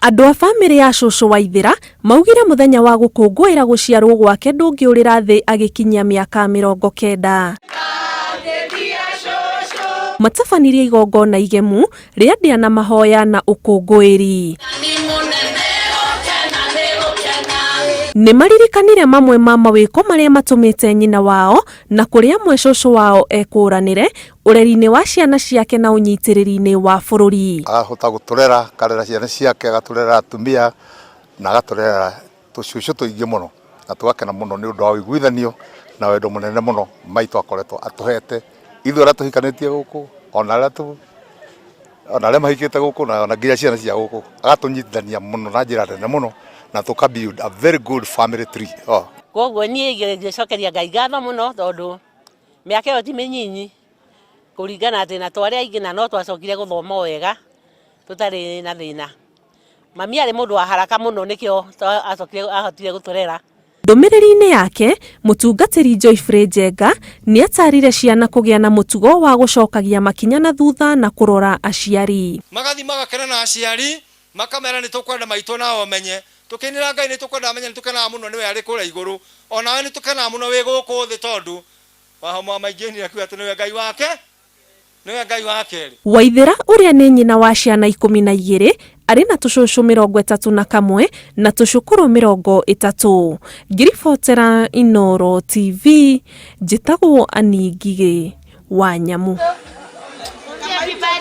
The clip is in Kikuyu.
Andũ a bamĩrĩ ya cũcũ Waithĩra maugire mũthenya wa gũkũngũĩra gũciarwo gwake ndũngĩũrĩra thĩ agĩkinyia mĩaka 90. Matabanirie igongona igemu rĩa ndĩa na mahoya na ũkũngũĩri. Nĩ maririkanire mamwe ma mawĩko marĩa matũmĩte nyina wao na kũrĩ amwe cũcũ wao ekũranĩre ũreri-inĩ wa ciana ciake na ũnyitĩrĩri-inĩ wa bũrũri. Ahota gũtũrera, akarera ciana ciake, agatũrera atumia na agatũrera tũcũcũ tũingĩ mũno, na tũgakena mũno nĩ ũndũ wa ũiguithanio na wendo mũnene mũno maitũ akoretwo atũhete ithuĩ arĩa tũhikanĩtie gũkũ, ona arĩa tu ona arĩa mahikĩte gũkũ, na ona nginya ciana cia gũkũ, agatũnyitithania mũno na njĩra nene mũno, na tũka build a very good family tree. Oh. Koguo niĩ ngĩcokeria Ngai ngatho mũno, tondũ mĩaka ĩyo ti mĩnyinyi, kũringana atĩ na twarĩ aingĩ na no twacokire gũthoma wega tũtarĩ na thĩna. Mami arĩ mũndũ wa haraka mũno, nĩkĩo acokire ahotire gũtũrera. Ndũmĩrĩri-inĩ yake, mũtungatĩri Joyfrey Njenga nĩ atarire ciana kũgĩa na mũtugo wa gũcokagia makinya na thutha na kũrora aciari. Magathi magakena na aciari, makamera nĩ tũkwenda maitũ nao menye tũkĩinĩra Ngai, nĩ tũkwenda amenye nĩ tũkenaga mũno nĩwe arĩ kũrĩa igũrũ, onawe nĩ tũkenaga mũno wĩ gũkũ thĩ, tondũ wahoma maingĩ akiuga atĩ nĩwe Ngai wake, nĩwe Ngai wa kerĩ. Waithĩra ũrĩa nĩ nyina wa ciana 12 arĩ na tũcũcũ 31 na tũcũkũrũ 30. Ngĩribotera Inooro TV, njĩtagwo Annie Ngigĩ wa Nyamu.